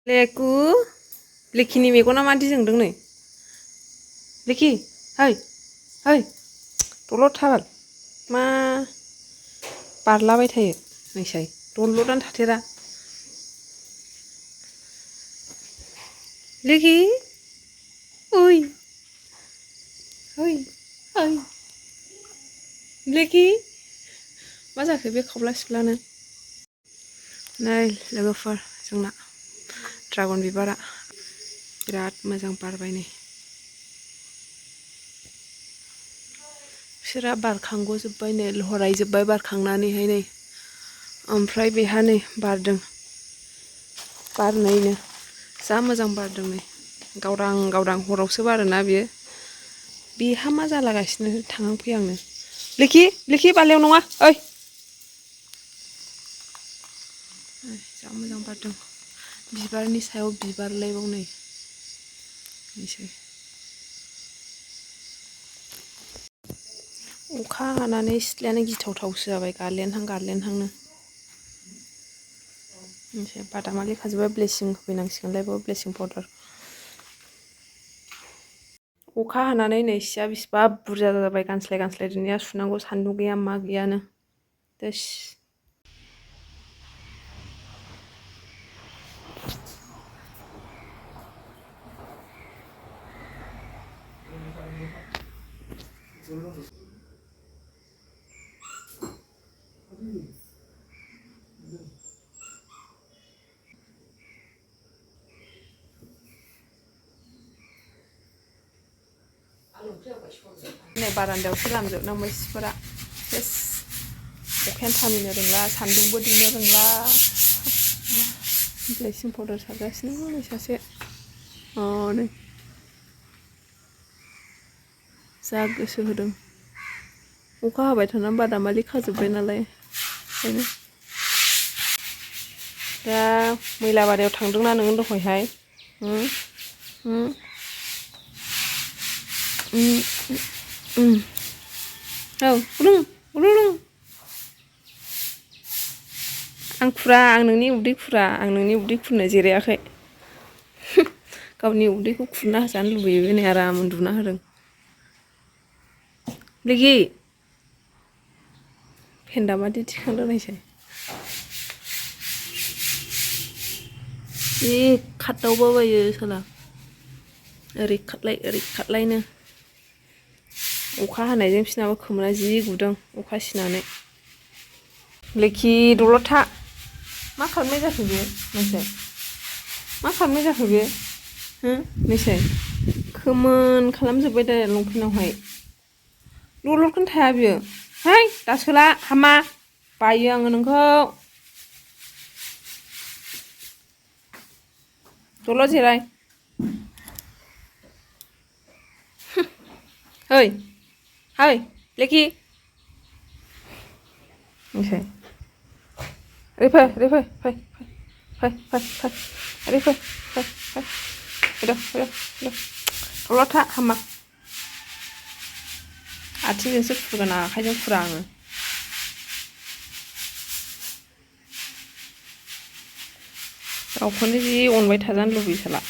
लेकु लेकिनि मेगना मादि जोंदों नै लेकि है है दलद थाबाल मा बारलाबाय थायो नोंसाय दलदआनो थाथेरा लेकि ओइ ओइ ओइ लेकि मा जाखो बे खावला सिख्लानो नै लोगोफोर जोंना ड्रागन बिबारा बिराद मोजां बारबाय नै बिसोरा बारखांग'जोब्बाय नै लहरायजोब्बाय बारखांनानैहाय नै ओमफ्राय बेहा नै बारदों बारनैनो जा मोजां बारदों नै गावदां गावदां हरावसो बारोना बेहा मा जालागासिनो थांहां फैहांनो लेकि बालायाव नङा ओइ जा मोजां बारदों बिबारनि सायाव बिबारलायबाव नै नोसै अखा हानानै सिथ्लायानो गिथावथावसो जाबाय गारलेनहांनो मोनसे बादामालि खाजोब्बाय ब्लेसिं होफैनांसिगोनलाय बेयाव ब्लेसिं पाउदार अखा हानानै नै सिया बिसिबा बुरजा जाबाय गानस्लाय दुनिया सुनांगौ सान्दुं गैया मा गैयानो देस नै बारान्दायावसो लामजोबनांबाय सिफोरा सेस अखायानो थामिनो रोंला सान्दुंबो दुंनो रोंला ब्लेसिं पाउदार सारगासिनो नै सासे नै जा गोसो होदों अखा हाबाय थानानै बादामालि खाजोब्बाय नालाय ओंखायनो दा मैलाबारियाव थांदोंना नोङो दहायहाय औ गुदुं आं खुरा आं नोंनि उदै खुरा आं नोंनि उदै खुरनो जिरायाखै गावनि उदैखौ खुरना होजानो लुबैयो बे नै आराम उन्दुना होदों लेकि फेन्दा मादि थिखांदों नायसाय जि खारदावबाबायो साला ओरै खारलायनो अखा हानायजों बिसोरनाबो खोमोना जि गुदुं अखा सिनानै लेकि दलद था मा खालामनाय जाखो बे नोंसाय मा खालामनाय जाखो बे नोंसाय खोमोन खालामजोब्बाय दा लंपेन्टावहाय दलदखौनो थाया बियो है दासोला हामा बायो आङो नोंखौ दलद जिराय है लेकि नोंसाय ओरै फै ओरै फै दलद था हामा आथिंजोंसो फुगोन आखाइजों फुरा आङो गावखौनो जि अनबाय थाजानो लुबैयो साला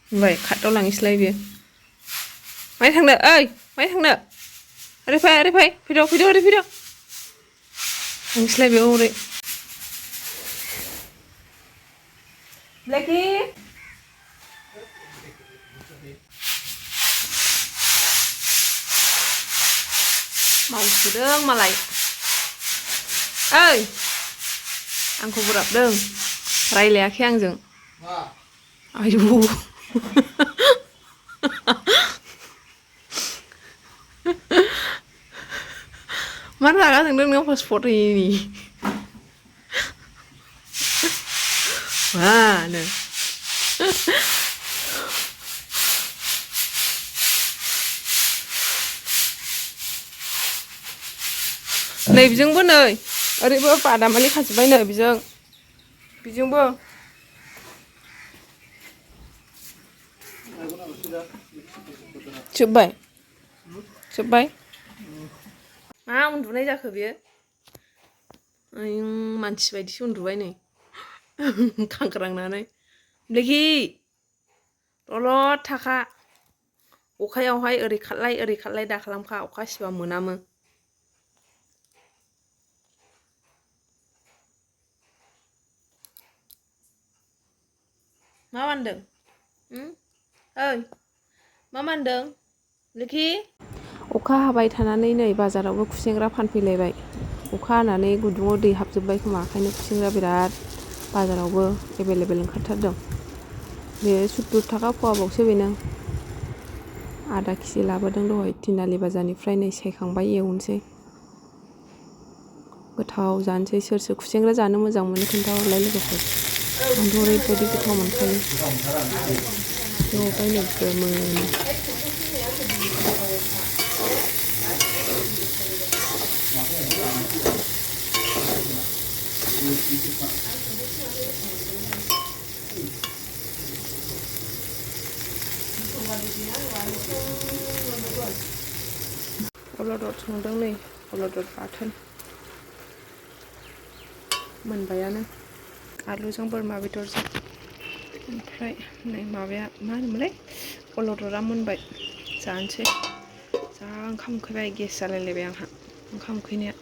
होनबाय खारदावलाङोसैलाय बियो माहाय थांनो ओइ माहाय थांनो ओरै फै फैद' ओरै फैद' थांसैलाय बेयाव ओरै लेकि मावसोदों मालाय ओइ आंखौ बोराबदों रायलायाखै आंजों आयु मा रागा जोंदों नों पासपर्ट होयैनि मानो नै बिजोंबो नै ओरैबो बादामालि खाजोब्बाय नै बिजोंबो जोब्बाय मा उन्दुनाय जाखो बेयो मानसि बायदिसो उन्दुबाय नै खांग्रांनानै ब्लेकि दलद थाखा अखायावहाय ओरै खारलाय दा खालामखा अखा सिबा मोनामो मा मानदों ओइ मा मानदों ब्लेकि अखा हाबाय थानानै नै बाजारावबो खुसेंग्रा फानफैलायबाय अखा हानानै गुदुङाव दै हाबजोब्बाय खोमा ओंखायनो खुसेंग्रा बिराद बाजारावबो एभेलेबेल ओंखारथारदों बे 70 थाखा फवाबावसो बेनो आधा केजि लाबोदों दहाय तिनालि बाजारनिफ्राय नै सायखांबाय एवनोसै गोथाव जानोसै सोर सोर खुसेंग्रा जानो मोजां मोनो खोन्थाहरलाय लोगोफोर आंथ' ओरैबायदि गोथाव मोनखायो एवबाय नै गोमोनो अलदद संदों नै अलदद बाथोन मोनबायानो आलुजों बोरमा बेदरजों ओमफ्राय नै माबाया मा होनोमोनलाय अलददआ मोनबाय जानोसै जा ओंखाम उखैबाय गेस जालायलायबाय आंहा ओंखाम उखैनाया